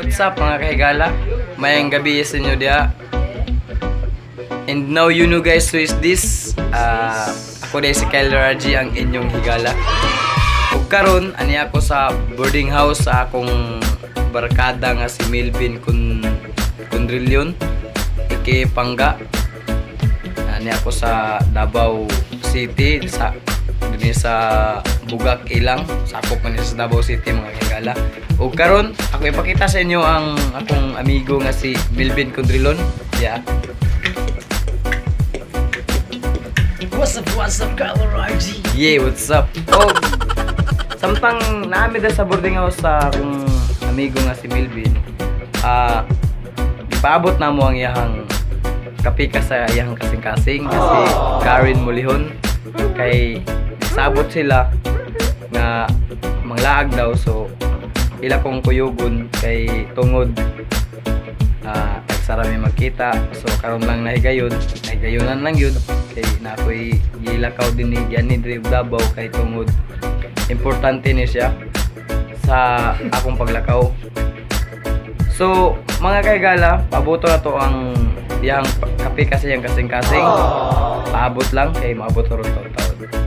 What's up, mga kahigala? Maayong gabi sa inyo diha. And now you know, guys, who is this. Ako diay si Kyle RG, ang inyong higala. Ug karon ani ako sa boarding house sa akong barkada nga si Melvin kun Kundrilyon aka Pangga. Ani ako sa Davao City, sa dinhi sa Bugak Ilang, sakop man ni sa Davao City, mga higala. Ug karon ako ipakita sa inyo ang akong amigo nga si Melvin Kundrilon. Yeah. What's up, Kyle RG? Yeah, what's up? Oh, samtang naami da sa boarding house sa akong amigo nga si Melvin, ipaabot na mo ang iyahang kape ka sa iyahang kasing-kasing kasi Karen Mulihon, kay sabot sila nga manglaag daw, so ila kong kuyugon kay tungod tagsara mi magkita, so karon lang nahigayon, nahigayunan lang yun kay na ako'y gilakaw din ni yani diri Davao kay tungod importante ni siya sa akong paglakaw. So mga kaigala, pabuto na to ang iyang kape kasi yang kasing-kasing. Paabot lang kay maabot ron taon.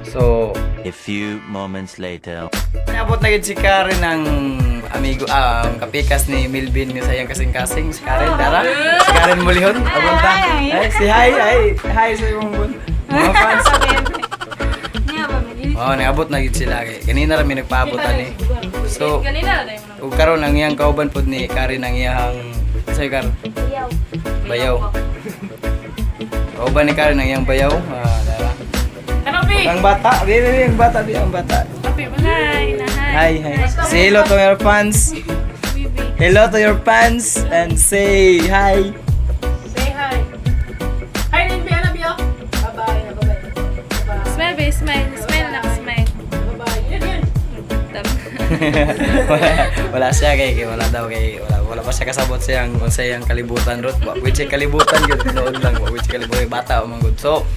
So A few moments later. naabot na gid si Karen, ang amigo, ang kapikas ni Melvin nga sa iyang kasing-kasing. Si Karen dara, si Karen Mulihon, abonta. Ay, si hi, hi, hi sa imong mga fans. Oh, naabot na gid sila kay kanina ra mi nagpaabot ani. So, ug karon ang iyang kauban pod ni Karen ang iyang say Karen? Bayaw. Bayaw. Kauban ni Karen ang iyang bayaw. Ah, dara. Ano, Bi? Ang bata, bi bi bi, ang bata, bi, ang bata. Hi, hi. Hi, hi. Say hello to your fans. Hello to your fans and say hi. Say hi. Hi, Rin, Bi. Ano, Bi, oh? Bye-bye. Bye-bye. Bye-bye. Smile, babe. Smile. Smile lang. Smile. Bye-bye. Yun, yun. Wala siya kay wala daw kay wala pa siya kasabot siyang kung sa iyang kalibutan rot. Wa pud siya kalibutan gyud, tinuod lang, wa pud siya kalibutan, bata man gud. So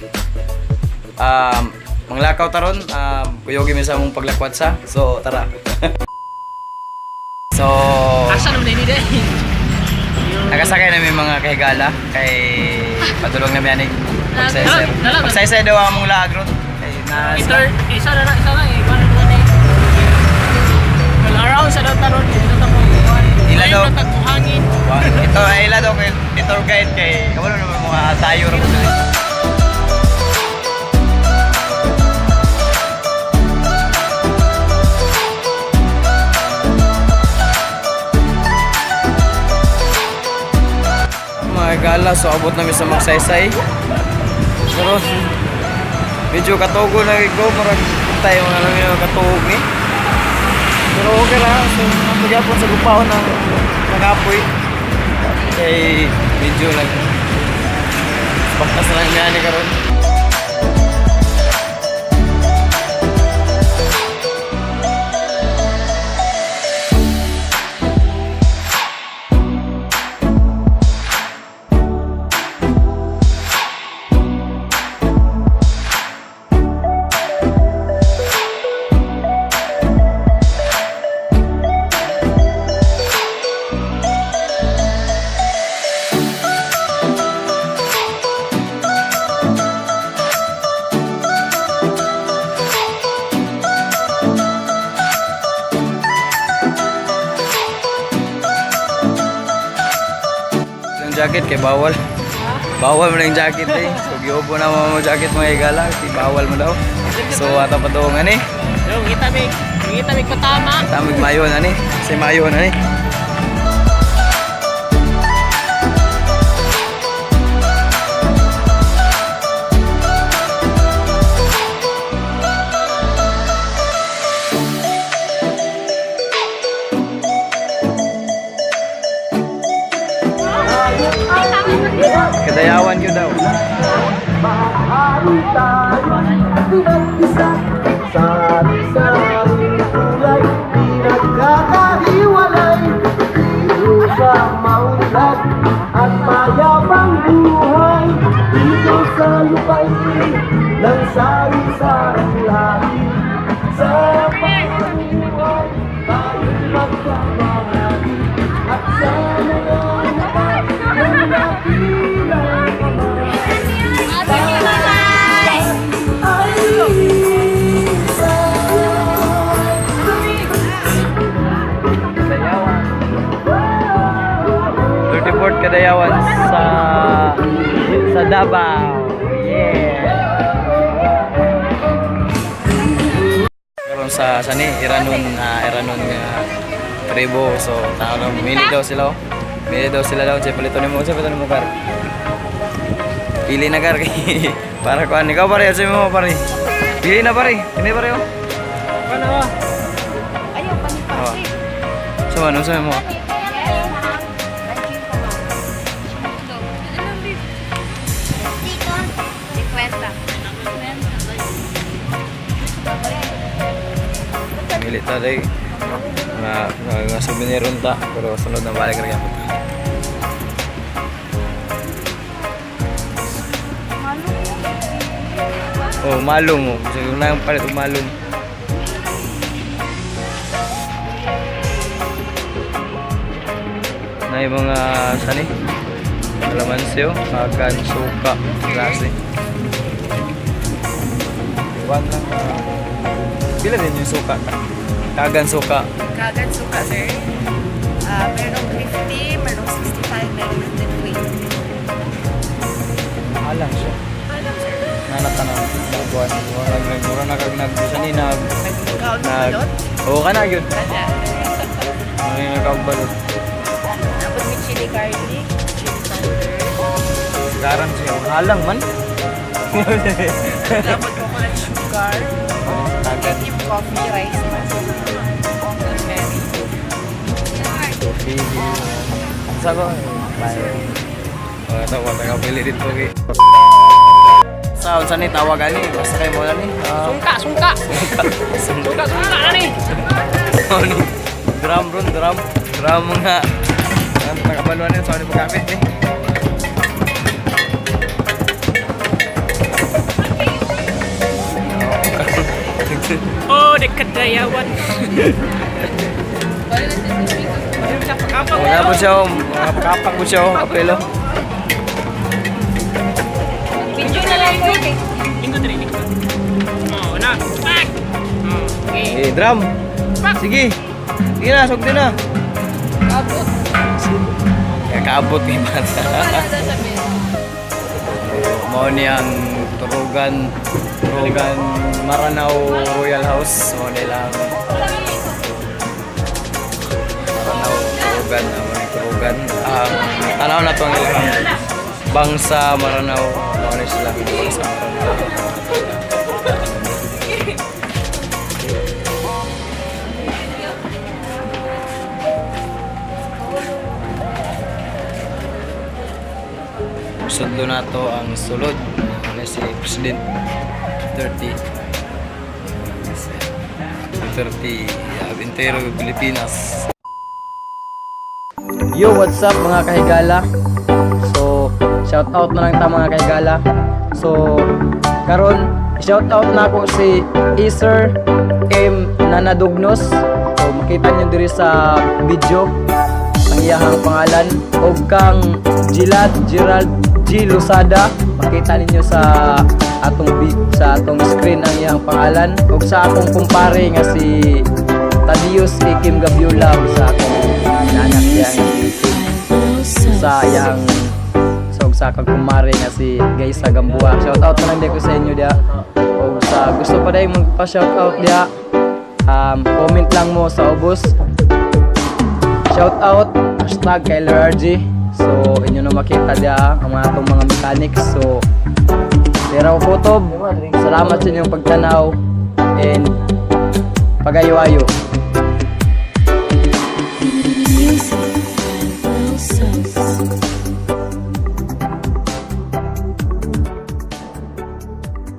manglakaw taron, kuyogi mi sa among paglakwat sa. So tara. So Asa naman ini day? nakasakay namin, mga kahigala, kay padulong namin ani pagsaysay. Dala, dala. Pagsaysay daw ang among laag ron. Kay na Iter, isa na lang, isa lang eh. Kuwan kuwan eh. Well, around sa daw taron, dito ta mo. Ila daw. Hangin. Ito ay ila daw kay tour guide kay wala naman mga tayo ra mo. Mga gala, so abot namin sa Magsaysay. Pero medyo katugo na ko, parang tayo mga alam yun, katuog ni. Pero okay lang, so pagyapon sa gupaon ng nagapoy. Kay medyo nag baktas na lang niya ni karon. Yung jacket kay bawal. Bawal mo na yung jacket eh. So giubo na mo mo jacket, mga higala, kasi bawal mo daw. So ato pa doon ani. Yo, kita mig patama. Tamig mayo na ni. Kasi mayo na ni. Kadayawan yun daw. Sari-sari kulay, di nagkakahiwalay. Dito sa maunlad at mayabang buhay, dito sa lupain ng sari-saring lahi. Sa pamumuhay, tayo'y magkabahagi. At sa mga mata ng dakilang Ama ay isa. Kadayawan. 34th Kadayawan sa Davao. Yeah. Karon sa ni Iranon nga tribo, so tao na mili daw sila, oh. Mili daw sila daw sa palito nimo, sa palito nimo kar. Pili na kar para kuan ikaw pare sa mo pare. Pili na pare. Ini pare, oh. Ano? Ayaw, panipasi. Sa ano sa mo? Kwenta. Mili ta day. Nga nga, nga souvenir unta pero sunod na balik ra gyapon. Oh, malong oh. Sige na ang palit og malong. Na yung mga sani? Kalamansi oh, kagan, suka, klase. Iwan lang. Pila din yung suka? Kagan suka. Kagan suka, sir. Ah, merong 50, merong 65, merong 120. Alang siya. Alam, sir. Nanap ka na. Nagbuwan. Mura nag mura na kag nag sani nag Nag-count nag. balot. Oo ka na gyud. Kana. Ano yung nagkabalot? Tapos may chili garlic, chili powder. Garam siya. Alang man. Tapos coconut sugar, Kagan. native coffee, rice man. Berry. Coffee. Sa ko. Bye. Oh, ito ko taga pili dito kay. Sa unsa ni tawag ani? Basta kay mo na ni. Ah, Sungka, sungka. sungka. Sungka, sungka na ni. Ano ni? Drum ron, drum. Drum nga. Ang tagabaluan yun, sorry pagkapit eh. Oh, the Kadayawan. Wala po siya, oh. Mga kapak po siya, oh. Kapelo. Video na lang ko. Lingkod rin, lingkod. Oh, na. Pak! Oh, okay. Eh, drum. Sige. Sige na, sugdi na. Abot. Kakaabot ni bata. Ano sasabihin? Mao ni ang Turugan Maranao Royal House. Mao nila ang Maranao Turugan, ang mga Turugan. Ang tanaw na to ang ilang Bangsa Maranao. Mao ni sila Bangsa Maranao. Sudlo na to ang sulod. Ano si President Duterte. Duterte, Abintero, Pilipinas. Yo, what's up mga kahigala? So, shout out na lang ta mga kahigala. So, karon shout out na ako si Iser M Nanadugnos. So, makita niyo diri sa video ang iyahang pangalan og kang Gilad Gerald G Losada. Makita ninyo sa atong screen ang iyang pangalan ug sa akong kumpare nga si Tadius Ikim Gabiola ug sa akong anak diya nga si Kim sa iyang so sa akong kumare nga si Gaysa Gamboa. Shout out na lang di ko sa inyo diya ug sa gusto pa dai magpa shout out diya, comment lang mo sa ubos shout out #KylerRG. So inyo na makita diya ang mga atong mga mechanics. So pero kutob, salamat sa inyong pagtanaw and pagayo-ayo.